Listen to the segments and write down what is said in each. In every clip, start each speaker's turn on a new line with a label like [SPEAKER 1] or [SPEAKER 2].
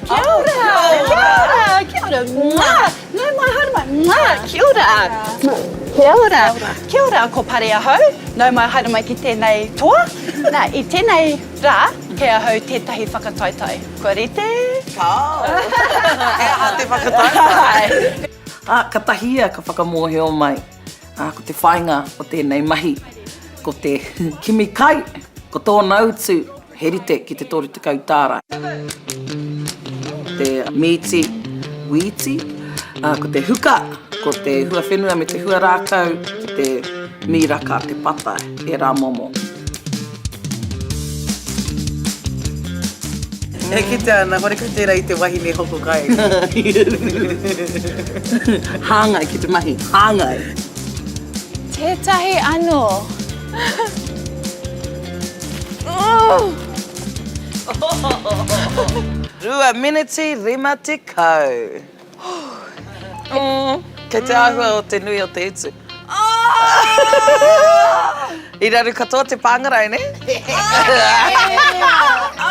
[SPEAKER 1] Kia ora! Kia ora! Kia ora! Mua! Nau mai, haere mai. Mua! Kia ora! Kia ora! Kia ora, ko Pare ahau. Nau mai, haere mai ki tēnei toa. Nā, i tēnei rā, kei ahau tētahi whakataetae. Kua rite?
[SPEAKER 2] Kāo! He aha te whakataetae?
[SPEAKER 3] Ā, katahi ia ka whakamōhio mai, ā, ko te whāinga o tēnei mahi, ko te kimi kai, ko tōna utu, he rite ki te 30 tāra. Te mīti wīti, ā, ko te huka, ko te huawhenua me te huarākau, te mīraka, te pata, ērā momo.
[SPEAKER 2] E kitea ana, horekau tērā i te wahine hoko kai.
[SPEAKER 3] Hāngai ki te mahi, hāngai.
[SPEAKER 4] Tētahi anō.
[SPEAKER 2] 2 meneti 50. Kei te āhua o te nui o te utu. I raru katoa te pāngarau, nē?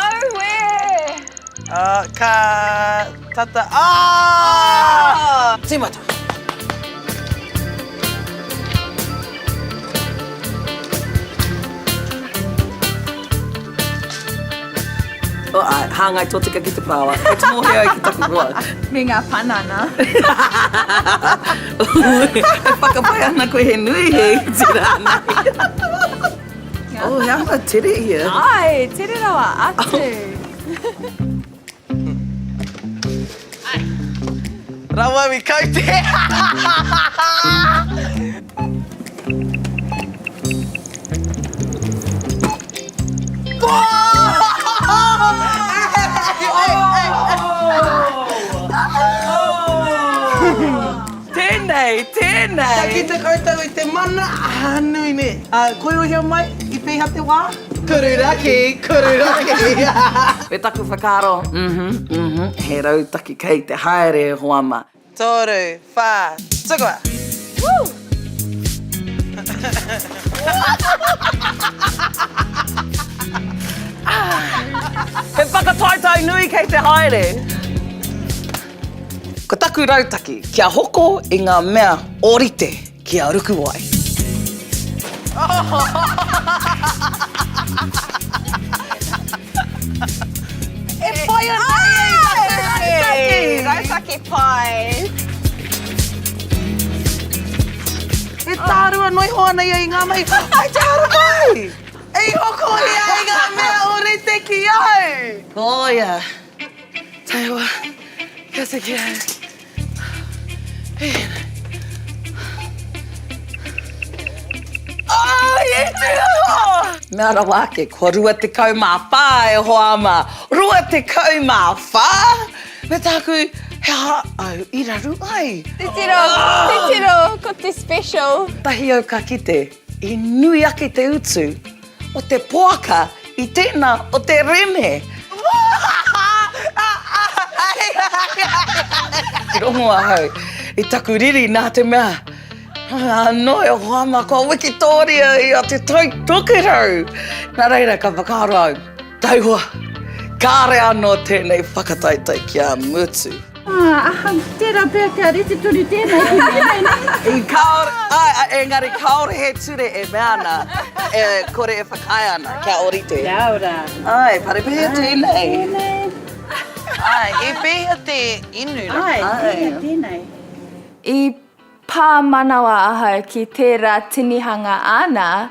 [SPEAKER 4] Auē!
[SPEAKER 2] Ka tata. Ah!
[SPEAKER 3] Tīmata! Oh, āe, hāngai tōtika ki te parāoa. Kei te mōhio au ki taku hoa.
[SPEAKER 4] Me ngā panana.
[SPEAKER 3] E whakapae ana koe he nui he iti rānei. Oh, he āhua tere ia.
[SPEAKER 4] Āe, tere rawa atu.
[SPEAKER 2] Rawa au i kaute.
[SPEAKER 3] Tēnei, tēnei.
[SPEAKER 2] Ka kite koutou i te mana, ah, nui nē. Kōrerohia mai, i pēhea te wā? Kururaki, kururaki.
[SPEAKER 3] Me taku whakaaro, mhm, mhm, he rautaki kei te haere e hoa ma.
[SPEAKER 2] Toru, wha, tukua!
[SPEAKER 4] Woo!
[SPEAKER 3] He whakataetae nui kei te haere. Ko taku rautaki, kia hoko i ngā mea ōrite ki a Rukuwai.
[SPEAKER 2] E pai ana ia i taku rautaki!
[SPEAKER 4] Rautaki pai!
[SPEAKER 2] E tārua noa iho ana ia i ngā mahi. Ai te haramai! I hoko ia i ngā mea ōrite ki au!
[SPEAKER 3] Koia! Taihoa, kia tiki au. Mea rawa ake, kua 24 e hoa ma, 24! Me tāku, he aha au i raru ai?
[SPEAKER 4] Titiro, titiro, ko te special.
[SPEAKER 3] Tahi au ka kite, i nui ake te utu o te poaka i tēnā o te reme. I rongo ahau i taku riri nā te mea, anō e hoa mā, kua wikitōria ia te Tai Tokerau. Nā reira ka whakaaro au, taihoa, kāre anō tēnei whakataetae kia mutu.
[SPEAKER 1] Aha, tērā pea kia rite tonu tēnei ki tēnei, nē?
[SPEAKER 3] I kāore, āe, engari kāore he ture e mea ana, e kore e whakaae ana kia ōrite.
[SPEAKER 1] Kia ora.
[SPEAKER 3] Āe, pare pēhea tēnei?
[SPEAKER 1] Tēnei.
[SPEAKER 2] Āe, i pēhea te inu rā?
[SPEAKER 1] Āe, pēhea tēnei?
[SPEAKER 4] I Pā manawa ahau ki tērā tinihanga āna.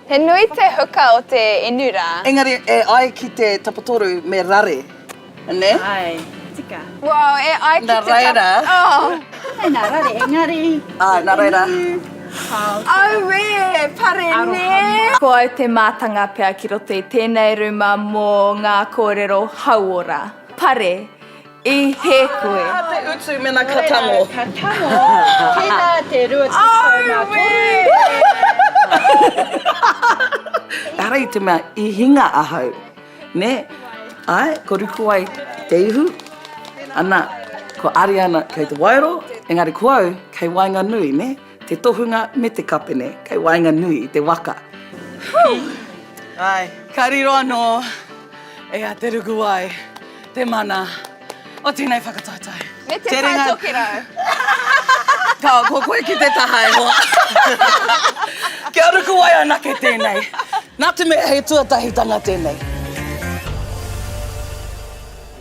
[SPEAKER 4] He nui te huka o te inu rā.
[SPEAKER 3] Engari e ai ki te tapatoru me rare, ne?
[SPEAKER 1] Ae, tika.
[SPEAKER 4] Wow, e ai ki te
[SPEAKER 3] Na reira.
[SPEAKER 4] Oh.
[SPEAKER 1] Ae, na rare, engari.
[SPEAKER 3] Ae, na reira.
[SPEAKER 4] Auē, pare nē! Ko au te mātanga pea ki roto i tēnei rūma mō ngā kōrero hauora. Pare, I hē koe.
[SPEAKER 3] He aha te utu mena ka tango?
[SPEAKER 1] Ka tango, tēnā te 23.
[SPEAKER 3] Ehara i te mea i hinga ahau, nē? Āe, ko Rukuwai te ihu, ana, ko Ariana kei te waero, engari ko au kei waenganui, nē? Te tohunga me te kapene kei waenganui i te waka.
[SPEAKER 2] Āe.
[SPEAKER 3] Ka riro anō e a Te Rukuwai te mana. o tēnei whakataetae.
[SPEAKER 4] Me te Tai Tokerau.
[SPEAKER 3] Ka, ko koe ki te taha e hoa. Kia rukuwai anake tēnei. Nā te mea he tuatahitanga tēnei.